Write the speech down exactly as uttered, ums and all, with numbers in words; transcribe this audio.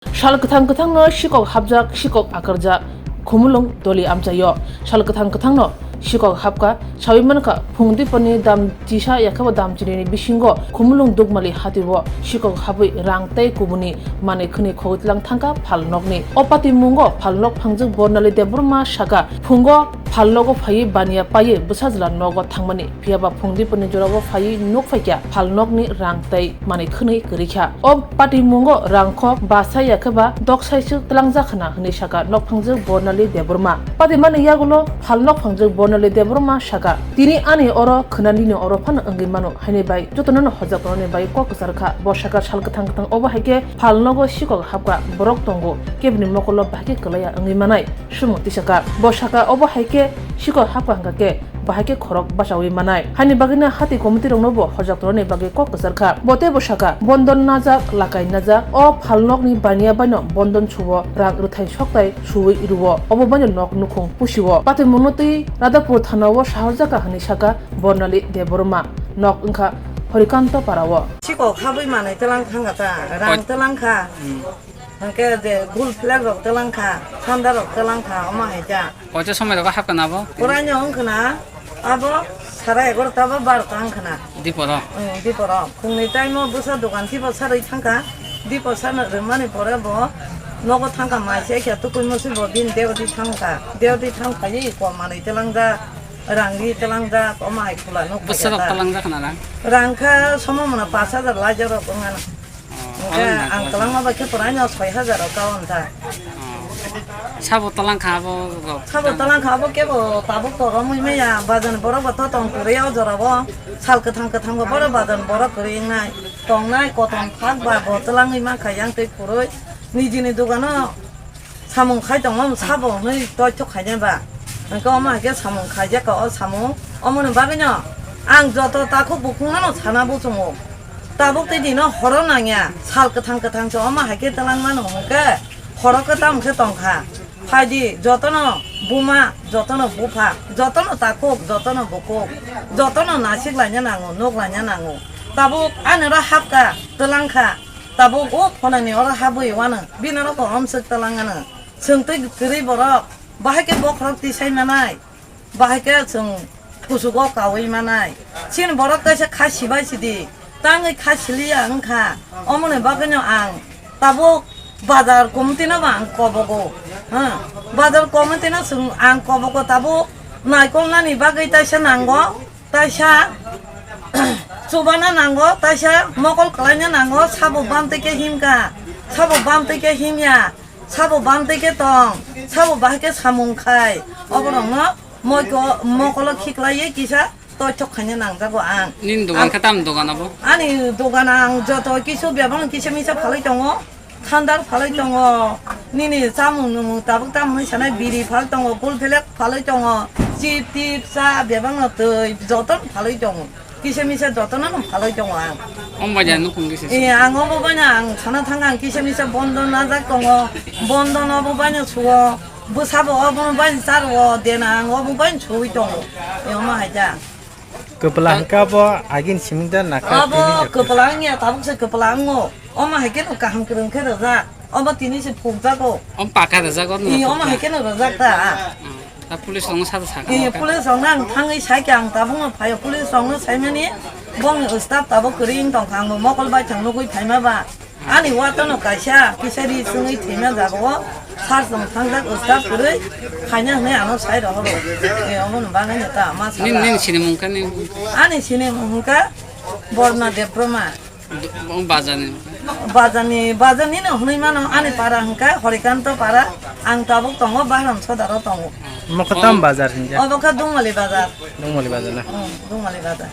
Sal kwthang kwthangno sikok hapjak, sikok akarjak, Khumulwng doli amchaio. Sal kwthang kwthangno sikok hapkha, sawi mankha, phung diponi dam chisa yakheba dam chinini bisingo Khumulwng Dukmali hatio sikok habwi rang tei kubuni manwi khwnwi khogwi tlang thangkha phalnokni. O patimungo phalnok phangjak Bornali Debbarma sakha, phungo phalnogo phaiwi baniya paiwi bwsajla nogo thangmani. Phiyaba phung diponi jorao phaiwi nuk phaikha phalnokni rang tei manwi khwnwi kwrwikha. O patimungo rangkhok basa yakheba doksai swk tlangjak khna hwnwi sakha nokphangjak Bornali Debbarma. Patimani yagulo phalnok phangjak Bornali Debbarma sakha, "Tini ani oro khna nini oro phano wngwi mano, haini bai jotono hojak tonani bai kok kwchar kha." Bo sakha, sal kwthang kwthang obo hai khe phalnogo sikok hapkha borok tongo, kebini mokolo bahai khe kwlaiya wngwi manai. Sumung tisaka. Bo saka obo hai khe sikok hapkha hwnkha khe bahai khe khorok bachaui manai. Haini bagwino hati committee rokno bo hojak torani bagwi kok kwchar kha. Bo tei bo saka, bondon najak, lakai najak, o phalnokni baniya baino bondon suo, rang rwthai soktai suui rwo. Obo baino nok nukhung pusio. Patimungno twi Radhapur thanao sahorjak kha hwnwi saka Bornali Debbarma. Nok wngkha Horikanto parao. Sikok habwi manai twlang thangkha ta, rang Oi. Twlang kha. Hmm. Hwnkhe je gul flag rok twlang kha, sanda rok twlang kha, omo hai kha. Koito somoi rogo hapkha na abo? Poraino wngkha na abo sara egarota ba barota wngkha na. Diporo? Hmm, diporo. Phungni time o bwsa dogan thibo sarwi thangkha. Dipo sana rwmani pore bo nogo thangkha, mai se khe tukui musi bo bini deodi thangkha. Deodi thangphaiwi kok manwi twlangjak, rang ri twlangjak, omo hai khula nuk Bwsa rok phaiya ta. Twlangjak na rang? Rang kha somo mona pash hajar laijak rok wngmano. Hwnkhe ang twlangma bai khe puraino soi hajar o kaon ta. Sabo twlang kha abo rok? Sabo twlang kha abo kebo tabuk to romwi maya, bazan borok bo to tong kwrwi o jora o. Sal kwthang kwthang bo borok bazan borok kwrwi wngnai. Tongnai kotom phak ba bo twlangwi mankha yang twi kwrwi. Nijini dogano samung khai tongma sabo hwnwi toithok khainai ba. Hwnkhe omo hai khe samung khaijak kha o samung. Omoni bagwino ang joto takhuk bukhukno sana buchungo. Tabuk tei dino horo nangya, sal kwthang kwthang se omo hai khe twlang mano hwnkhe horo khe tamo khe tongkha. Phaidi jotono buma, jotono bupha, jotono takhuk, jotono bukhuk, jotono nasik laina nango, nuk laina nango. Tabuk ani oro hapkha, twlang kha. Tabuk o phonani oro habwi wano, bini oro ko omswk twlang ano. Chwng twi kwrwi borok, bahai khe bokhorok tisai manai, bahai khe chwng kuchugo kaui manai. Chini borok kaisa kha sibai sidi, tangwi kha siliya wngkha. Omoni bagwino ang tabuk bazar committee no bo ang kobogo. Ha, bazar committee no chwng ang kobogo tabuk naikolnani bagwi taisa nango. Taisa chubana nango, taisa mokol kwlaina nango, sabo bam twi khe himkha, sabo bam twi khe himya, sabo bam twi khe tong, sabo bahai khe samung khai, oborokno moiko-, mokolo khiklaiwi kisa toithok khaina nangjago ang. Nini dogan Ang khe tamo dogan abo? Ani dogan ang joto kisu bebak kisa misa phalwi tongo. Thandar phalwi tongo, nini chamung nwmung tabuk tamo hwnwi sanai, biri phalwi tongo, gul phelek phalwi tongo, chip tip cha bebakno twi jotono phalwi tongo, kisa misa jotono no phalwi tongo ang. Om bai jani nukhung kisa. Eh, ang obo baino ang sana thangkha, ang kisa misa bondon najak tongo, bondon obo baino suo, bwsabo obo baino charwo, dena ang obo baino suwi tongo, eh, omo hai kha. Kwpla hwnkhe abo agini simi da nakha. Abo tini kwpla wngya, tabuk se kwpla wngo. Omo hai kheno kaham kwrwng khe rwjak. Omo tini se phukjago. Omo paka rwjak, omo Ih, omo hai kheno rwjak ta. Hmm. Ta police rokno sa sakha Ih, omo khe. Police rokno ang thangwi saikha, ang tabukno phaio. Police rokno saimani bongni staff tabuk kwrwi wng tongkha, ang bo mokol bai thang nugwi phaima ba. Ani watano kaisa kisa ri chwngwi thwima jaga o sar chwng thangjak, staff kwrwi khaina hwnwi ano sai rohoro. Eh, omono bagwino ta ma Nini, sala. Nini sinimung khe nini? Ani sinimung hwnkha Borna Debbarma. Do-, bo bazarni? Bazarni, bazarnino hwnwi mano, ani para hwnkha Horikanto para, ang tabuk tongo, Bahram Sodaro tongo. Mokho tam bazar hwnkha? Obo kha Dungmali bazar. Dungmali bazar na? Hmm, Dungmali bazar.